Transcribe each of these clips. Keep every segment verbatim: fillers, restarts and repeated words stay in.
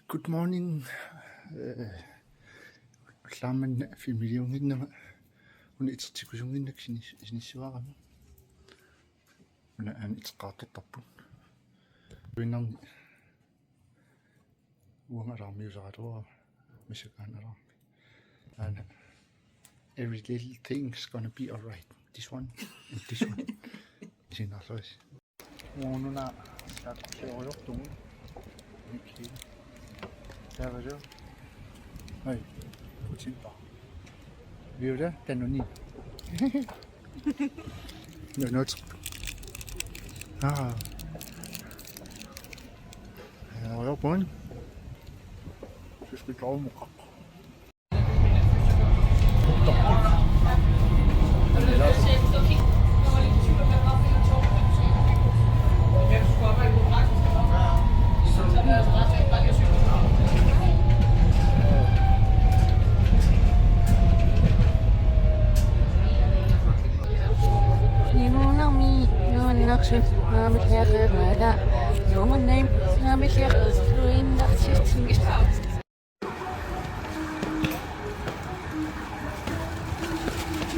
Good morning. Eh, ullaaq manna filmiliunnginnama una itertikusunnginnakku sinis-, sinissuarama. Una aana iteqqaartortarput. Uinnarni uanga alarmiusaraluarama, massakkut aana alarmi. Aana, every little thing's gonna be all right. This one and this one. Isiginnaarluarisi. Uununa saakkusiorujortugut. Taavalu. Ai, kutimpa. Viuda, tanuni. No, no. Ah. Ja, ja, bun. Suspekt over mukak. Nimuunami, nuannarsut, naamilliaqqiumaata, nuannaim, naamilliaqqiuinnarsitsinngisaa.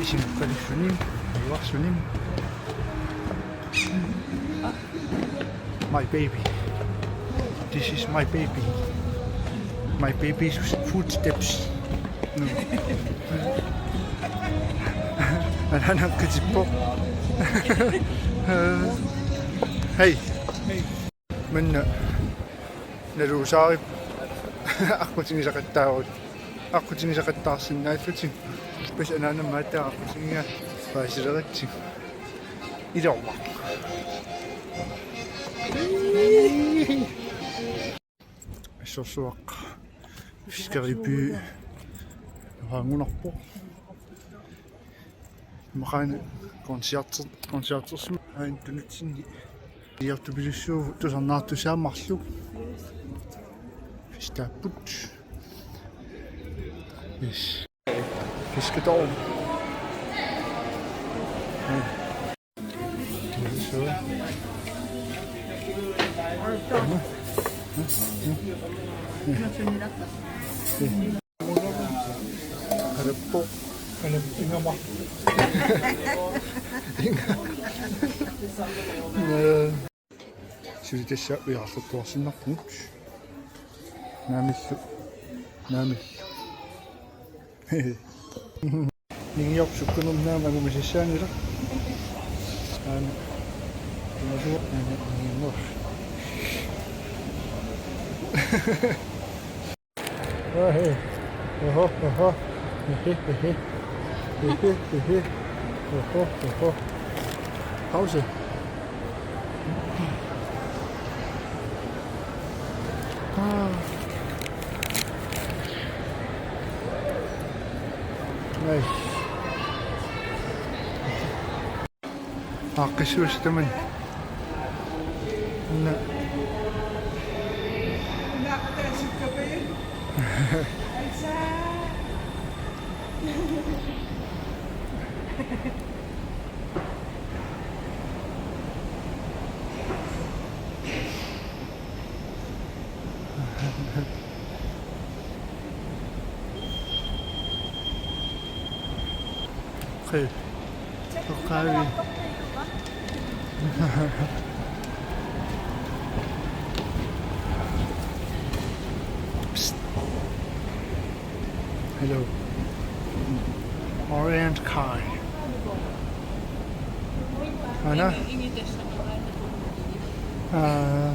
Isimaqalussunim, ivarsunim. My baby. This is my baby. My baby's footsteps. No. Anaana qitippoq. Hey. Manna naluusaarip aqqutigisaqattaarut. Aqqutigisaqattaarsinnaallutik. Pas anaana maattaa aqqutigiga paasileritsi. Iluarpara. Assorsuaq. Fiskeripy. Nuangunarpoq. Maqaana koncerter-, koncertersimavoq aana tunutsinni. Iartupilussuuvoq tusarnaartussaammata marluk. Festaapput. Yes. Fisketorv. Aleppo. Alep-, ingama. Inga. Suli tassa ujarlertuarsinnarpugut. Naamillu. Naamillu. Ningiorp sukkanernaama angumasassaanngilaq. Aana. Imasua-, aana, ninginnguaq. Ehe. Oho, oho. Ehe, ehe. Ehe, ehe. Oho, oho. Pause. Ah. Nice. Aaqqissuussat tamanna. Una. Okay. Toqqaavi. Psst. Hello. Orient Kai. Aana? Aa,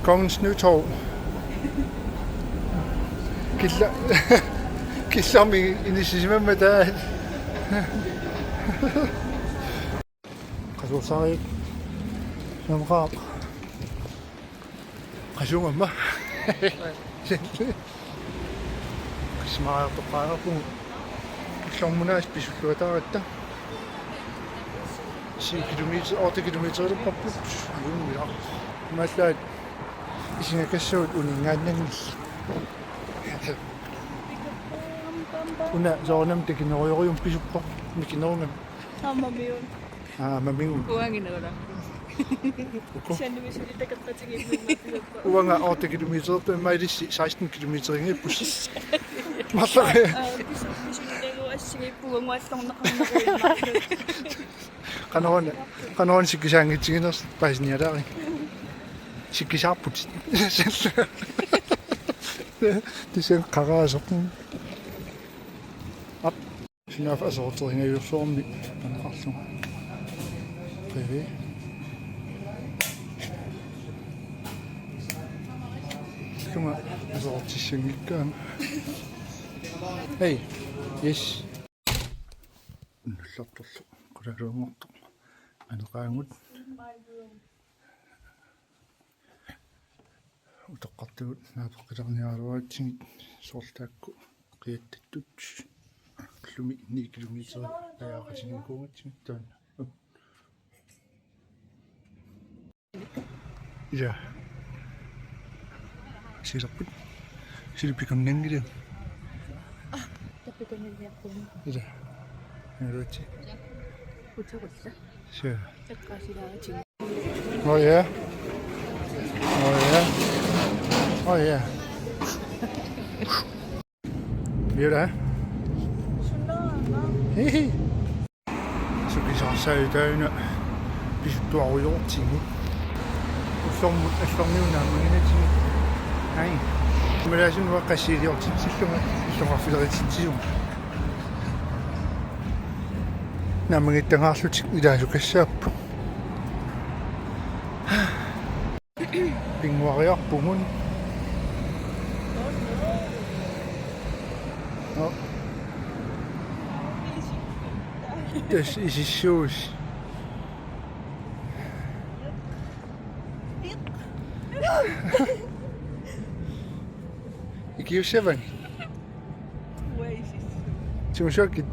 Kongens Nytorv. Killa-, killormi inissisimammata. Qasuersaarivik. Namqaaq. Qasuugamma. Qissimariartoqqaarpugut. Ullormut aasiit pisulluataaratta. Syv kilometer, otte kilometer ilerparput. Juumiaq. Imaallaat isingakassagut uninngaannanngillat. Una soorunami takinerujorujummik pisuppoq. Mikinerugami. Aamma miun. Aa, mamigut. Uanginagula. Uku. Siannumisulitakeqqatigiinnummat. Uanga otte kilometer, immaqa ilissi seksten kilometerinngippus. Marluk. Aa, pisu-, pisumilagu assigiippugut uannguallorneqarneruimmat. Qanoruna, qanoruna sikkisaanngitsiginersoq paasinialaarigit. Sikkisaarput. Tassa qaraasoq. Aap. Sunaaffa aserorteringajussuarmi aneqarlunga. Qivi. Sunga aserortissanngikkaanga. Hey, yes. Nullertorlu qulaluunngortoq. Aneqaagut. Utoqqartugut naapeqqilaarniaraluaratsigit soorlu taakku qiattattut ullumi ni kilometer ajaaqatiginikuugatsigit taanna. Ila. Silerput. Sili pikunanngilagut. Tappikunanniarput. Ila. Naluatsi. Utorulla. Sure. Eqqaasilaaratsigu. Oh yeah. Oh yeah. Oh yeah. Mira. Hihi. Sukisaarsaat taanna pisuttuarujoortigu. Ullormut allorniunnaammanginatigu. Ai. Malaasunua qassiiliortitsillunga, illoqarfileritsitsillunga. Naammagittagaarlutik ilaasukassaapput. Pinnguariarpugut. Nå. Tassa isissuusi. Ikiussavani? Uanga isissuusi. Tigusakkit.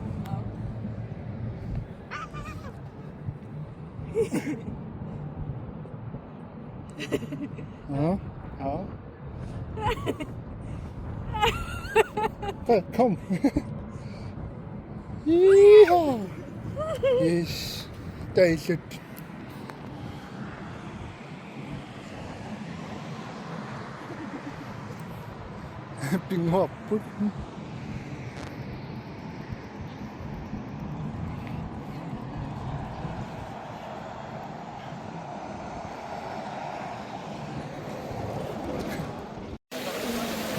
Aa, aa. Kom. Yeehaw. Yes. Dejligt. Pinnguarput.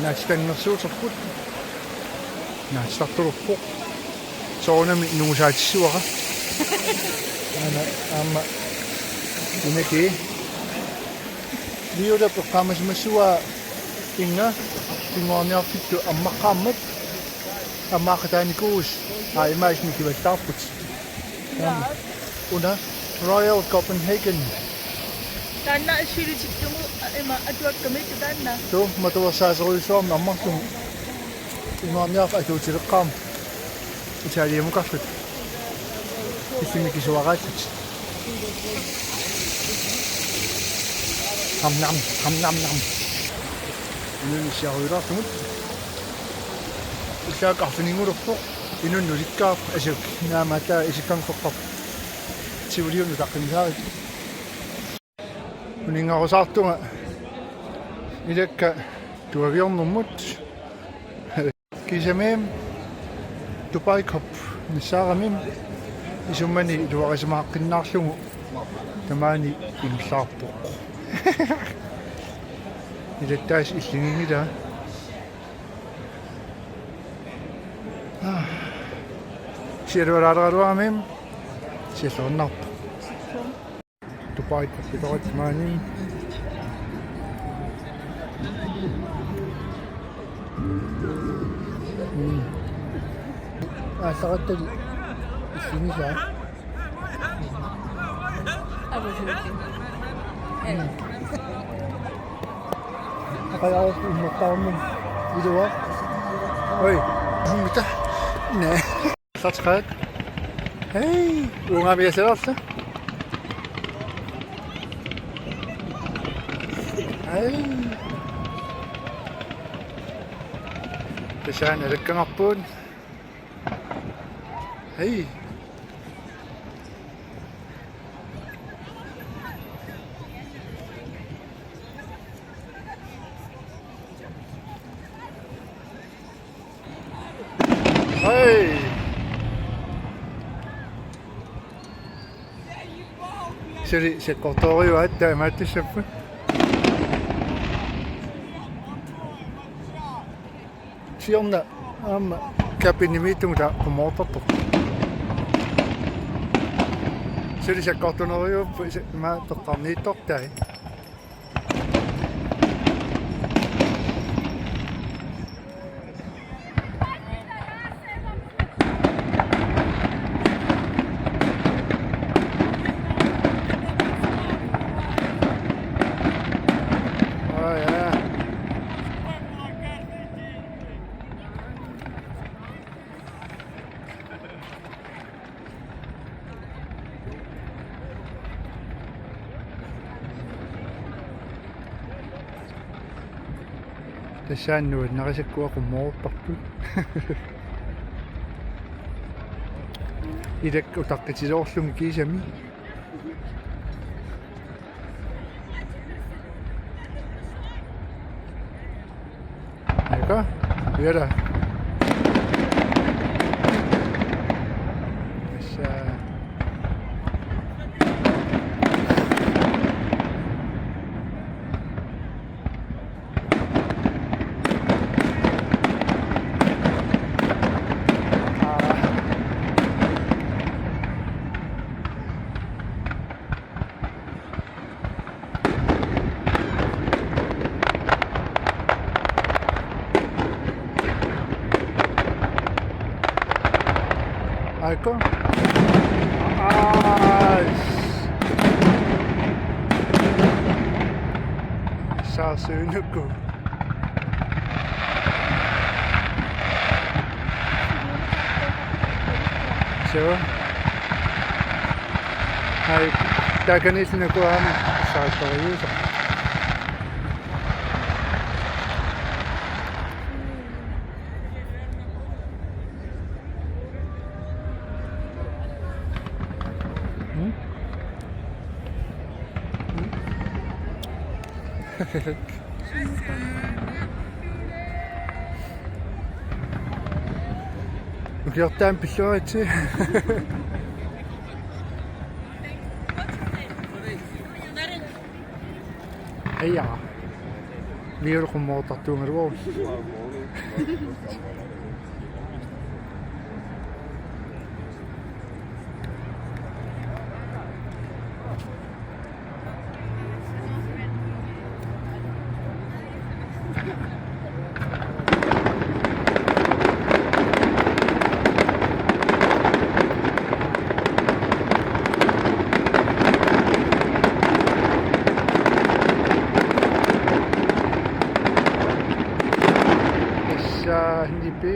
Naatitanngersuuterput. Naatitartorpoq. Soorunami nungusaatissavara. Aana aamma inaki. Violap eqqaamasimassavaa inga pinnguarniarfittut ammaqqaarmat. Ammaaqqataanikuuvusi. Aa, imaasumik kivallaarput. Una Royal Copenhagen. Taanna assilitikkumu ima atuakkamik taanna. Tu matuersaasorujussuarmik ammarlugu. Imaanniarfa atuutileqqaarmat. Italiamukarluta. Illimmi kisuaraalluta. Ham nam, ham nam nam. Inuunissaruulaartumut. Ullaaq arfininngorpoq. Inunnut ulikkaarpoq asuk naamaataa isikkanngorpoq. Tiuliunut taqqinnisaarut. Uninngarusaartunga ilakka tuaviornermut. Kiisami Dubai Cup missaarami isummani iluarisimaaqqinnaarlugu tamaani inullaarpoq. Ilattaas illiginngilaa. Sialualaaraluarami sialluinnarpoq. Dubai Cup-itoratsimaani. Mm. Aallaqqaammut illinngisaa. Absolutely. Mm. Qajaaruk ummattaarmi ilua. Oi, ummita. Næ. Subscribe. Hey, uunga miasalersa. Hey. Tassani alakkangaarput. Hey. Tuli sakkortooriuaat taamaattussapput. Siorna aamma kabinimiittunguta qummoortartoq. Suli sakkortuneriupput se-, ima toqqarniittortai. Oh, yeah. Tassa nuannarisakkua qummoortarput. Ilakka utaqqitiloorlugit kiisami. Aika? Yara. Tassa. Aiko. Ai. Saasunuku. Sure. Ai, takanillunaku aamma saattoriusa. Hmm? Hmm? Ukiortaami pilluaritsi. Aja. Viul qummoortartuugaluarpoq. Tassa nipi.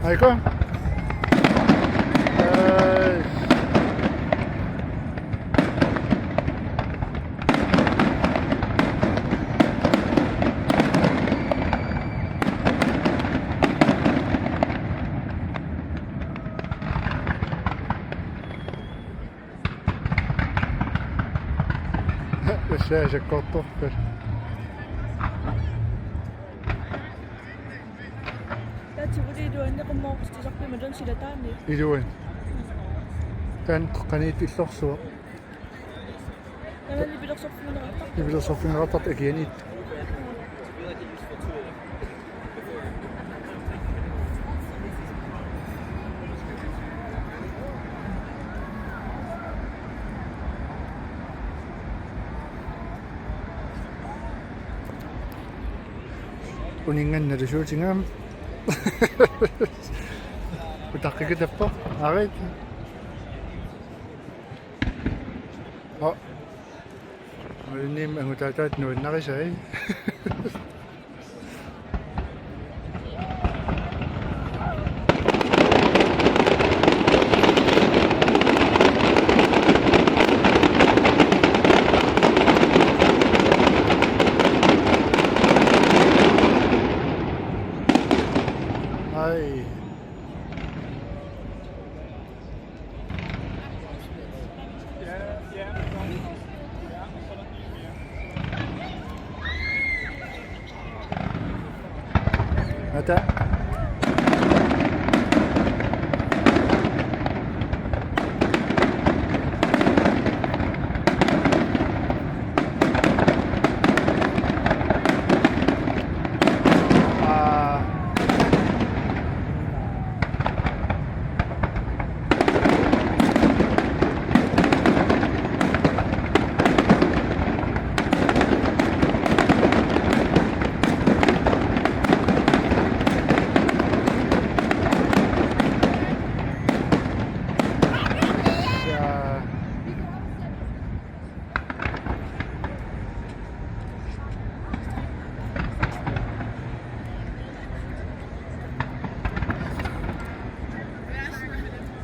Aiko. Yes. Tassa sakkortorput. Taava Tivoli iluanni qummoortitsisarpit imaluunniit silataanni? Iluanni. Taanna qeqqaniittoq illorsuaq. Taanna nipilersorfigineqartartoq. Nipilersorfigineqartartoq akianiittoq. Uninngannalu suutigaam. Utaqqikatappoq. Arit. Ho. Ulinnim angutaataat nuannarisai. Ai. Ja, ja, ja. Ja, og så er der en ny mere. Ata. Aa.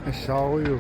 Assaarujuu.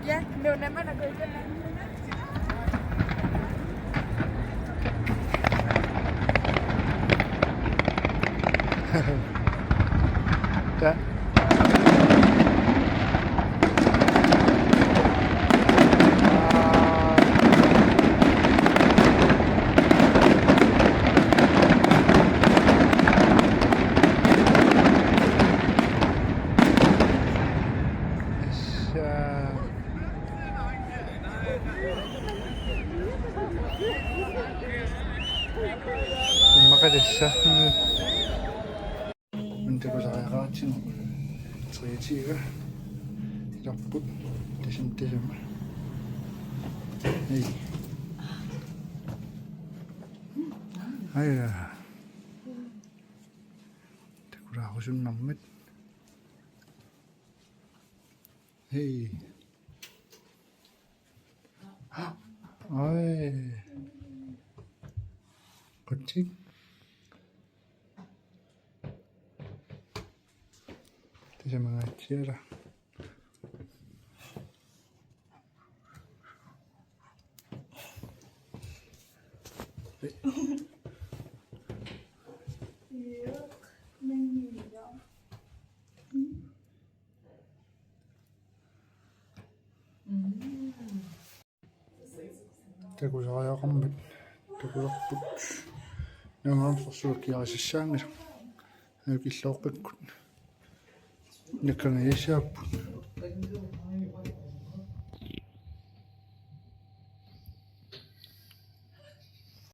Ja, det var nemmere at gå igennem. Ja. Immaqa tassa. Takusariaqaratsigu treogtyve. Ilarput. Tassami tassami. Hej. Hej. Takulaarusunnarmat. Hej. Oj. Qutsik. Tasamangaatsiara. Takusariaqarmat takulerput. Naamik sorsuakkiarisassaanngilaq. Ajukillooqqakkut. Nakkangajassaapput.